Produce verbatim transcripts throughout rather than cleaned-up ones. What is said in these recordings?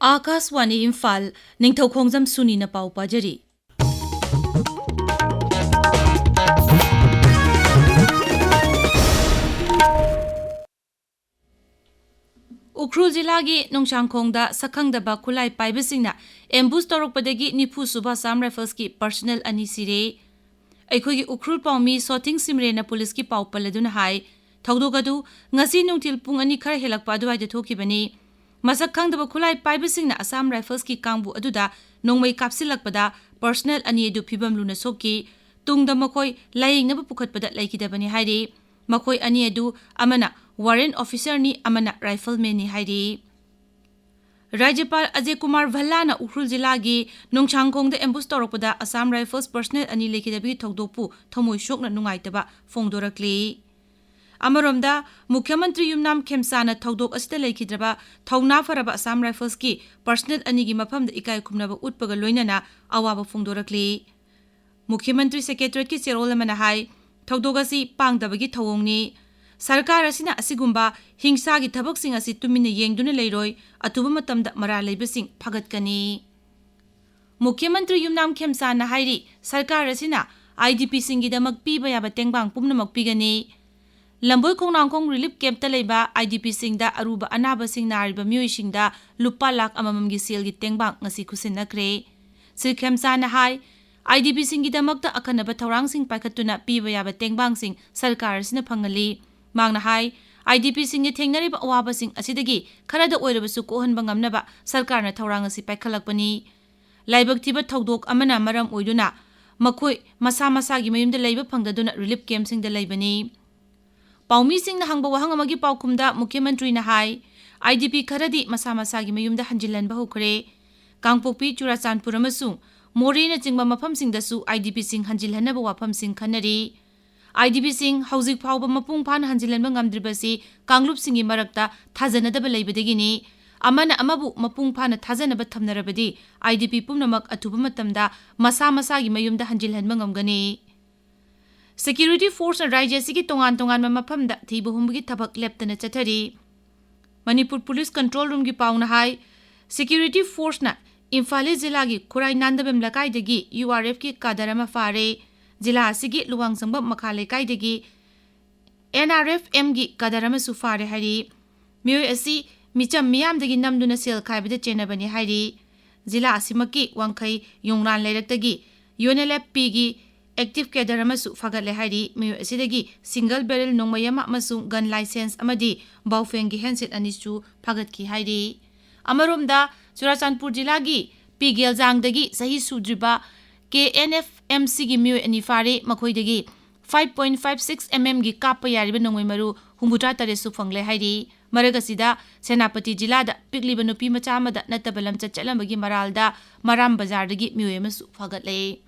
ꯑꯥꯀꯥꯁꯋꯥꯅꯤ ꯏꯝꯐꯥꯜ, ꯅꯤꯡꯊꯧꯈꯣꯡꯖꯝ ꯁꯨꯅꯤꯅ ꯄꯥꯎ ꯄꯥꯖꯔꯤ꯫ ꯎꯈ꯭ꯔꯨꯜ ꯖꯤꯂꯥꯒꯤ ꯅꯣꯡꯁꯥꯡꯈꯣꯡꯗ ꯁꯛꯈꯪꯗꯕ ꯈꯨꯠꯂꯥꯏ ꯄꯥꯏꯕꯁꯤꯡꯅ ꯑꯦꯝꯕꯨꯁ ꯇꯧꯔꯛꯄꯗꯒꯤ ꯅꯤꯐꯨ ꯁꯨꯕ ꯑꯁꯥꯝ ꯔꯥꯏꯐꯜꯁꯀꯤ ꯄꯔꯁꯅꯦꯜ ꯑꯅꯤ ꯁꯤꯔꯦ꯫ ꯑꯩꯈꯣꯏꯒꯤ ꯎꯈ꯭ꯔꯨꯜ ꯄꯥꯎꯃꯤ ꯁꯣꯊꯤꯡ ꯁꯤꯝꯔꯦꯅ ꯄꯨꯂꯤꯁꯀꯤ ꯄꯥꯎ ꯄꯜꯂꯗꯨꯅ ꯍꯥꯏ, ꯊꯧꯗꯣꯛ ꯑꯗꯨ ꯉꯁꯤ ꯅꯨꯡꯊꯤꯜ ꯄꯨꯡ ꯑꯅꯤ ꯈꯔ ꯍꯦꯜꯂꯛꯄ ꯑꯗꯨꯋꯥꯏꯗ ꯊꯣꯛꯈꯤꯕꯅꯤ꯫ ꯃꯁꯛ ꯈꯪꯗꯕ ꯈꯨꯠꯂꯥꯏ ꯄꯥꯏꯕꯁꯤꯡꯅ ꯑꯁꯥꯝ ꯔꯥꯏꯐꯜꯁꯀꯤ ꯀꯥꯡꯕꯨ ꯑꯗꯨꯗ ꯅꯣꯡꯃꯩ ꯀꯥꯞꯁꯤꯜꯂꯛꯄꯗ ꯄꯔꯁꯅꯦꯜ ꯑꯅꯤ ꯑꯗꯨ ꯐꯤꯕꯝ ꯂꯨꯅ ꯁꯣꯛꯈꯤ꯫ ꯇꯨꯡꯗ ꯃꯈꯣꯏ ꯂꯥꯌꯦꯡꯅꯕ ꯄꯨꯈꯠꯄꯗ ꯂꯩꯈꯤꯗꯕꯅꯤ ꯍꯥꯏꯔꯤ꯫ ꯃꯈꯣꯏ ꯑꯅꯤ ꯑꯗꯨ ꯑꯃꯅ ꯋꯥꯔꯦꯟ ꯑꯣꯐꯤꯁꯔꯅꯤ, ꯑꯃꯅ ꯔꯥꯏꯐꯜꯃꯦꯟꯅꯤ ꯍꯥꯏꯔꯤ꯫ ꯔꯥꯖ꯭ꯌꯄꯥꯜ ꯑꯖꯌ ꯀꯨꯃꯥꯔ ꯚꯜꯂꯥꯅ ꯎꯈ꯭ꯔꯨꯜ ꯖꯤꯂꯥꯒꯤ ꯅꯣꯡꯁꯥꯡꯈꯣꯡꯗ ꯑꯦꯝꯕꯨꯁ ꯇꯧꯔꯛꯄꯗ ꯑꯁꯥꯝ ꯔꯥꯏꯐꯜꯁ ꯄꯔꯁꯅꯦꯜ ꯑꯅꯤ ꯂꯩꯈꯤꯗꯕꯒꯤ ꯊꯧꯗꯣꯛꯄꯨ ꯊꯃꯣꯏ ꯁꯣꯛꯅ ꯅꯨꯡꯉꯥꯏꯇꯕ ꯐꯣꯡꯗꯣꯔꯛꯂꯤ꯫ ꯑꯃꯔꯣꯝꯗ, ꯃꯨꯈ꯭ꯌ ꯃꯟꯇ꯭ꯔꯤ ꯌꯨꯝꯅꯥꯝ ꯈꯦꯝꯆꯥꯅ ꯊꯧꯗꯣꯛ ꯑꯁꯤꯗ ꯂꯩꯈꯤꯗ꯭ꯔꯕ ꯊꯧꯅꯥ ꯐꯔꯕ ꯑꯁꯥꯝ ꯔꯥꯏꯐꯜꯁꯀꯤ ꯄꯔꯁꯅꯦꯜ ꯑꯅꯤꯒꯤ ꯃꯐꯝꯗ ꯏꯀꯥꯏ ꯈꯨꯝꯅꯕ ꯎꯠꯄꯒ ꯂꯣꯏꯅꯅ ꯑꯋꯥꯕ ꯐꯣꯡꯗꯣꯔꯛꯂꯤ꯫ ꯃꯨꯈ꯭ꯌ ꯃꯟꯇ꯭ꯔꯤ ꯁꯦꯀ꯭ꯔꯦꯇꯔꯤꯌꯦꯠꯀꯤ ꯆꯦꯔꯣꯜ ꯑꯃꯅ ꯍꯥꯏ, ꯊꯧꯗꯣꯛ ꯑꯁꯤ ꯄꯥꯡꯗꯕꯒꯤ ꯊꯧꯑꯣꯡꯅꯤ꯫ ꯁꯔꯀꯥꯔ ꯑꯁꯤꯅ ꯑꯁꯤꯒꯨꯝꯕ ꯍꯤꯡꯁꯥꯒꯤ ꯊꯕꯛꯁꯤꯡ ꯑꯁꯤ ꯇꯨꯃꯤꯟꯅ ꯌꯦꯡꯗꯨꯅ ꯂꯩꯔꯣꯏ, ꯑꯊꯨꯕ ꯃꯇꯝꯗ ꯃꯔꯥꯜ ꯂꯩꯕꯁꯤꯡ ꯐꯒꯠꯀꯅꯤ꯫ ꯃꯨꯈ꯭ꯌ ꯃꯟꯇ꯭ꯔꯤ ꯌꯨꯝꯅꯥꯝ ꯈꯦꯝꯆꯥꯅ ꯍꯥꯏꯔꯤ, ꯁꯔꯀꯥꯔ ꯑꯁꯤꯅ IDPꯁꯤꯡꯒꯤꯗꯃꯛ ꯄꯤꯕ ꯌꯥꯕ ꯇꯦꯡꯕꯥꯡ ꯄꯨꯝꯅꯃꯛ ꯄꯤꯒꯅꯤ꯫ ꯂꯝꯕꯣꯏ ꯈꯣꯡꯅꯥꯡꯈꯣꯡ ꯔꯤꯂꯤꯐ ꯀꯦꯝꯞꯇ ꯂꯩꯕ IDPꯁꯤꯡꯗ ꯑꯔꯨꯕ ꯑꯅꯥꯕꯁꯤꯡ ꯅꯥꯔꯤꯕ ꯃꯤꯑꯣꯏꯁꯤꯡꯗ ꯂꯨꯄꯥ ꯂꯥꯈ ꯑꯃꯃꯝꯒꯤ ꯁꯦꯜꯒꯤ ꯇꯦꯡꯕꯥꯡ ꯉꯁꯤ ꯈꯨꯠꯁꯤꯟꯅꯈ꯭ꯔꯦ꯫ ꯁ꯭ꯔꯤ ꯈꯦꯝꯆꯥꯅ ꯍꯥꯏ, IDPꯁꯤꯡꯒꯤꯗꯃꯛꯇ ꯑꯈꯟꯅꯕ ꯊꯧꯔꯥꯡꯁꯤꯡ ꯄꯥꯏꯈꯠꯇꯨꯅ ꯄꯤꯕ ꯌꯥꯕ ꯇꯦꯡꯕꯥꯡꯁꯤꯡ ꯁꯔꯀꯥꯔ ꯑꯁꯤꯅ ꯐꯪꯍꯜꯂꯤ꯫ ꯃꯍꯥꯛꯅ ꯍꯥꯏ, IDPꯁꯤꯡꯅ ꯊꯦꯡꯅꯔꯤꯕ ꯑꯋꯥꯕꯁꯤꯡ ꯑꯁꯤꯗꯒꯤ ꯈꯔꯗ ꯑꯣꯏꯔꯕꯁꯨ ꯀꯣꯛꯍꯟꯕ ꯉꯝꯅꯕ ꯁꯔꯀꯥꯔꯅ ꯊꯧꯔꯥꯡ ꯑꯁꯤ ꯄꯥꯏꯈꯠꯂꯛꯄꯅꯤ꯫ ꯂꯥꯏꯕꯛ ꯊꯤꯕ ꯊꯧꯗꯣꯛ ꯑꯃꯅ ꯃꯔꯝ ꯑꯣꯏꯗꯨꯅ ꯃꯈꯣꯏ ꯃꯁꯥ ꯃꯁꯥꯒꯤ ꯃꯌꯨꯝꯗ ꯂꯩꯕ ꯐꯪꯗꯗꯨꯅ ꯔꯤꯂꯤꯐ ꯀꯦꯝꯞꯁꯤꯡꯗ ꯂꯩꯕꯅꯤ꯫ ꯄꯥꯎꯃꯤꯁꯤꯡꯅ ꯍꯪꯕ ꯋꯥꯍꯪ ꯑꯃꯒꯤ ꯄꯥꯎꯈꯨꯝꯗ ꯃꯨꯈ꯭ꯌ ꯃꯟꯇ꯭ꯔꯤꯅ ꯍꯥꯏ, IDP ꯈꯔꯗꯤ ꯃꯁꯥ ꯃꯁꯥꯒꯤ ꯃꯌꯨꯝꯗ ꯍꯟꯖꯤꯜꯍꯟꯕ ꯍꯧꯈ꯭ꯔꯦ꯫ ꯀꯥꯡꯄꯣꯛꯄꯤ, ꯆꯨꯔꯥꯆꯥꯟꯄꯨꯔ ꯑꯃꯁꯨꯡ ꯃꯣꯔꯦꯅꯆꯤꯡꯕ ꯃꯐꯝꯁꯤꯡꯗꯁꯨ IDPꯁꯤꯡ ꯍꯟꯖꯤꯜꯍꯟꯅꯕ ꯋꯥꯐꯝꯁꯤꯡ ꯈꯟꯅꯔꯤ꯫ IDPꯁꯤꯡ ꯍꯧꯖꯤꯛ ꯐꯥꯎꯕ ꯃꯄꯨꯡ ꯐꯥꯅ ꯍꯟꯖꯤꯜꯍꯟꯕ ꯉꯝꯗ꯭ꯔꯤꯕꯁꯤ ꯀꯥꯡꯂꯨꯞꯁꯤꯡꯒꯤ ꯃꯔꯛꯇ ꯊꯥꯖꯅꯗꯕ ꯂꯩꯕꯗꯒꯤꯅꯤ꯫ ꯑꯃꯅ ꯑꯃꯕꯨ ꯃꯄꯨꯡ ꯐꯥꯅ ꯊꯥꯖꯅꯕ ꯊꯝꯅꯔꯕꯗꯤ IDP ꯄꯨꯝꯅꯃꯛ ꯑꯊꯨꯕ ꯃꯇꯝꯗ ꯃꯁꯥ ꯃꯁꯥꯒꯤ ꯃꯌꯨꯝꯗ ꯍꯟꯖꯤꯜꯍꯟꯕ ꯉꯝꯒꯅꯤ꯫ ꯁꯦꯀ꯭ꯌꯨꯔꯤꯇꯤ ꯐꯣꯔꯁꯅ ꯔꯥꯖ꯭ꯌ ꯑꯁꯤꯒꯤ ꯇꯣꯉꯥꯟ ꯇꯣꯉꯥꯟꯕ ꯃꯐꯝꯗ ꯊꯤꯕ ꯍꯨꯝꯕꯒꯤ ꯊꯕꯛ ꯂꯦꯞꯇꯅ ꯆꯠꯊꯔꯤ꯫ ꯃꯅꯤꯄꯨꯔ ꯄꯨꯂꯤꯁ ꯀꯟꯇ꯭ꯔꯣꯜ ꯔꯨꯝꯒꯤ ꯄꯥꯎꯅ ꯍꯥꯏ, Security forceꯅ ꯏꯝꯐꯥꯜ ꯏꯁ ꯖꯤꯂꯥꯒꯤ ꯈꯨꯔꯥꯏ ꯅꯥꯟꯗꯕꯦꯝ ꯂꯩꯀꯥꯏꯗꯒꯤ ꯌꯨ ꯑꯥꯔ ꯑꯦꯐꯀꯤ ꯀꯥꯗꯔ ꯑꯃ ꯐꯥꯔꯦ꯫ ꯖꯤꯂꯥ ꯑꯁꯤꯒꯤ ꯂꯨꯋꯥꯡꯖꯪꯕꯝ ꯃꯈꯥ ꯂꯩꯀꯥꯏꯗꯒꯤ ꯑꯦꯟ ꯑꯥꯔ ꯑꯦꯐ ꯑꯦꯝꯒꯤ ꯀꯥꯗꯔ ꯑꯃꯁꯨ ꯐꯥꯔꯦ ꯍꯥꯏꯔꯤ꯫ ꯃꯤꯑꯣꯏ ꯑꯁꯤ ꯃꯤꯆꯝ ꯃꯤꯌꯥꯝꯗꯒꯤ ꯅꯝꯗꯨꯅ ꯁꯦꯜ ꯈꯥꯏꯕꯗ ꯆꯦꯟꯅꯕꯅꯤ ꯍꯥꯏꯔꯤ꯫ ꯖꯤꯂꯥ ꯑꯁꯤꯃꯛꯀꯤ ꯋꯥꯡꯈꯩ ꯌꯣꯡꯅꯥꯟ ꯂꯩꯔꯛꯇꯒꯤ ꯌꯨ ꯑꯦꯟ ꯑꯦꯜ ꯑꯦꯐ ꯄꯤꯒꯤ ꯑꯦꯛꯇꯤꯚ ꯀꯦꯗꯔ ꯑꯃꯁꯨ ꯐꯥꯒꯠꯂꯦ ꯍꯥꯏꯔꯤ꯫ ꯃꯤꯑꯣꯏ ꯑꯁꯤꯗꯒꯤ ꯁꯤꯡꯒꯜ ꯕꯦꯔꯦꯜ ꯅꯣꯡꯃꯩ ꯑꯃ ꯑꯃꯁꯨꯡ ꯒꯟ ꯂꯥꯏꯁꯦꯟꯁ ꯑꯃꯗꯤ ꯕꯥꯎꯐꯦꯡꯒꯤ ꯍꯦꯟꯁꯦꯠ ꯑꯅꯤꯁꯨ ꯐꯥꯒꯠꯈꯤ ꯍꯥꯏꯔꯤ꯫ ꯑꯃꯔꯣꯝꯗ, ꯆꯨꯔꯥꯆꯥꯟꯄꯨꯔ ꯖꯤꯂꯥꯒꯤ ꯄꯤ ꯒꯦꯜꯖꯥꯡꯗꯒꯤ ꯆꯍꯤ ꯁꯨꯗ꯭ꯔꯤꯕ ꯀꯦ ꯑꯦꯟ ꯑꯦꯐ ꯑꯦꯝ ꯁꯤꯒꯤ ꯃꯤꯑꯣꯏ ꯑꯅꯤ ꯐꯥꯔꯦ꯫ ꯃꯈꯣꯏꯗꯒꯤ five point five six M M ꯒꯤ ꯀꯥꯞꯄ ꯌꯥꯔꯤꯕ ꯅꯣꯡꯃꯩ ꯃꯔꯨ ꯍꯨꯝꯐꯨꯇꯔꯥ ꯇꯔꯦꯠꯁꯨ ꯐꯪꯂꯦ ꯍꯥꯏꯔꯤ꯫ ꯃꯔꯛ ꯑꯁꯤꯗ, ꯁꯦꯅꯥꯄꯇꯤ ꯖꯤꯂꯥꯗ ꯄꯤꯛꯂꯤꯕ ꯅꯨꯄꯤ ꯃꯆꯥ ꯑꯃꯗ ꯅꯠꯇꯕ ꯂꯝꯆꯠ ꯆꯠꯂꯝꯕꯒꯤ ꯃꯔꯥꯜꯗ ꯃꯔꯥꯝ ꯕꯖꯥꯔꯗꯒꯤ ꯃꯤꯑꯣꯏ ꯑꯃꯁꯨ ꯐꯥꯒꯠꯂꯦ꯫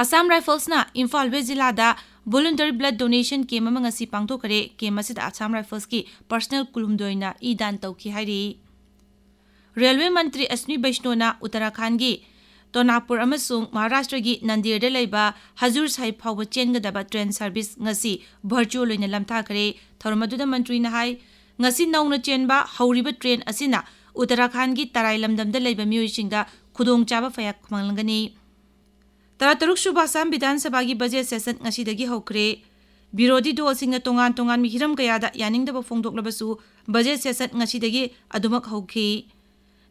ꯑꯁꯥꯝ ꯔꯥꯏꯐꯜꯁꯅ ꯏꯝꯐꯥꯜ ꯋꯦꯁ ꯖꯤꯂꯥꯗ voluntary blood donation camp ꯑꯃ ꯉꯁꯤ ꯄꯥꯡꯊꯣꯛꯈ꯭ꯔꯦ꯫ Camp ꯑꯁꯤꯗ ꯑꯁꯥꯝ ꯔꯥꯏꯐꯜꯁꯀꯤ personnel ꯀꯨꯟꯍꯨꯝꯗꯣꯏꯅ ꯏ ꯗꯥꯟ ꯇꯧꯈꯤ ꯍꯥꯏꯔꯤ꯫ ꯔꯦꯜꯋꯦ ꯃꯟꯇ꯭ꯔꯤ ꯑꯁ꯭ꯋꯤꯅꯤ ꯕꯩꯁꯅꯣꯅ ꯎꯠꯇꯔꯥꯈꯥꯟꯗꯒꯤ ꯇꯣꯅꯥꯄꯨꯔ ꯑꯃꯁꯨꯡ ꯃꯍꯥꯔꯥꯁꯇ꯭ꯔꯒꯤ ꯅꯟꯗꯦꯔꯗ ꯂꯩꯕ ꯍꯖꯨꯔ ꯁꯥꯍꯤꯕ ꯐꯥꯎꯕ ꯆꯦꯟꯒꯗꯕ train service ꯉꯁꯤ virtual ꯑꯣꯏꯅ ꯂꯝꯊꯥꯈ꯭ꯔꯦ꯫ ꯊꯧꯔꯝ ꯑꯗꯨꯗ ꯃꯟꯇ꯭ꯔꯤꯅ ꯍꯥꯏ, ꯉꯁꯤ ꯅꯧꯅ ꯆꯦꯟꯕ ꯍꯧꯔꯤꯕ train ꯑꯁꯤꯅ ꯎꯠꯇꯔꯥꯈꯥꯟꯗꯒꯤ ꯇꯔꯥꯏ ꯂꯝꯗꯝꯗ ꯂꯩꯕ ꯃꯤꯑꯣꯏꯁꯤꯡꯗ ꯈꯨꯗꯣꯡꯆꯥꯕ ꯐꯪꯍꯟꯒꯅꯤ꯫ ꯇꯔꯥꯇꯔꯨꯛ ꯁꯨꯕ ꯑꯁꯥꯝ ꯕꯤꯙꯥꯟ ꯁꯚꯥꯒꯤ budget session ꯉꯁꯤꯗꯒꯤ ꯍꯧꯈ꯭ꯔꯦ꯫ ꯕꯤꯔꯣꯙꯤ ꯗꯣꯜꯁꯤꯡꯅ ꯇꯣꯉꯥꯟ ꯇꯣꯉꯥꯟꯕ ꯍꯤꯔꯝ ꯀꯌꯥꯗ ꯌꯥꯅꯤꯡꯗꯕ ꯐꯣꯡꯗꯣꯛꯂꯕꯁꯨ, budget session ꯉꯁꯤꯗꯒꯤ ꯑꯗꯨꯃꯛ ꯍꯧꯈꯤ꯫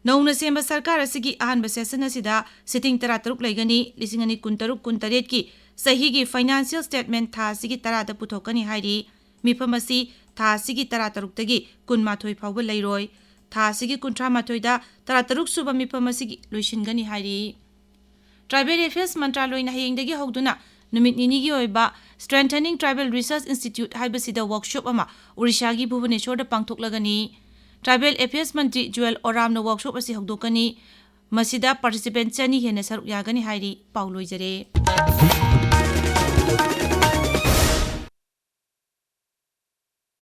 ꯅꯧꯅ ꯁꯦꯝꯕ ꯁꯔꯀꯥꯔ ꯑꯁꯤꯒꯤ ꯑꯍꯥꯟꯕ session ꯑꯁꯤꯗ sitting ꯇꯔꯥꯇꯔꯨꯛ ꯂꯩꯒꯅꯤ꯫ ꯂꯤꯁꯤꯡ ꯑꯅꯤ ꯀꯨꯟꯇꯔꯨꯛ ꯀꯨꯟꯇꯔꯦꯠꯀꯤ ꯆꯍꯤꯒꯤ financial statement ꯊꯥ ꯑꯁꯤꯒꯤ ꯇꯔꯥꯗ ꯄꯨꯊꯣꯛꯀꯅꯤ ꯍꯥꯏꯔꯤ꯫ ꯃꯤꯐꯝ ꯑꯁꯤ ꯊꯥ ꯑꯁꯤꯒꯤ ꯇꯔꯥꯇꯔꯨꯛꯇꯒꯤ ꯀꯨꯟꯃꯥꯊꯣꯏ ꯐꯥꯎꯕ ꯂꯩꯔꯣꯏ꯫ ꯊꯥ ꯑꯁꯤꯒꯤ ꯀꯨꯟꯊ꯭ꯔꯥ ꯃꯥꯊꯣꯏꯗ ꯇꯔꯥꯇꯔꯨꯛ ꯁꯨꯕ ꯃꯤꯐꯝ ꯑꯁꯤꯒꯤ ꯂꯣꯏꯁꯤꯟꯒꯅꯤ ꯍꯥꯏꯔꯤ꯫ Tribal Affairs ꯃꯟꯇ꯭ꯔꯥꯂꯣꯏꯅ ꯍꯌꯦꯡꯗꯒꯤ ꯍꯧꯗꯨꯅ ꯅꯨꯃꯤꯠ ꯅꯤꯅꯤꯒꯤ ꯑꯣꯏꯕ Strengthening Tribal Research Institute ꯍꯥꯏꯕꯁꯤꯗ workshop ꯑꯃ ꯎꯔꯤꯁꯥꯒꯤ ꯚꯨꯕꯅꯦꯁꯣꯔꯗ ꯄꯥꯡꯊꯣꯛꯂꯒꯅꯤ꯫ Tribal Affairs ꯃꯟꯇ꯭ꯔꯤ ꯖꯨꯑꯦꯜ ꯑꯣꯔꯥꯝꯅ workshop ꯑꯁꯤ ꯍꯧꯗꯣꯛꯀꯅꯤ꯫ ꯃꯁꯤꯗ participant ꯆꯅꯤ ꯍꯦꯟꯅ ꯁꯔꯨꯛ ꯌꯥꯒꯅꯤ ꯍꯥꯏꯔꯤ꯫ ꯄꯥꯎ ꯂꯣꯏꯖꯔꯦ꯫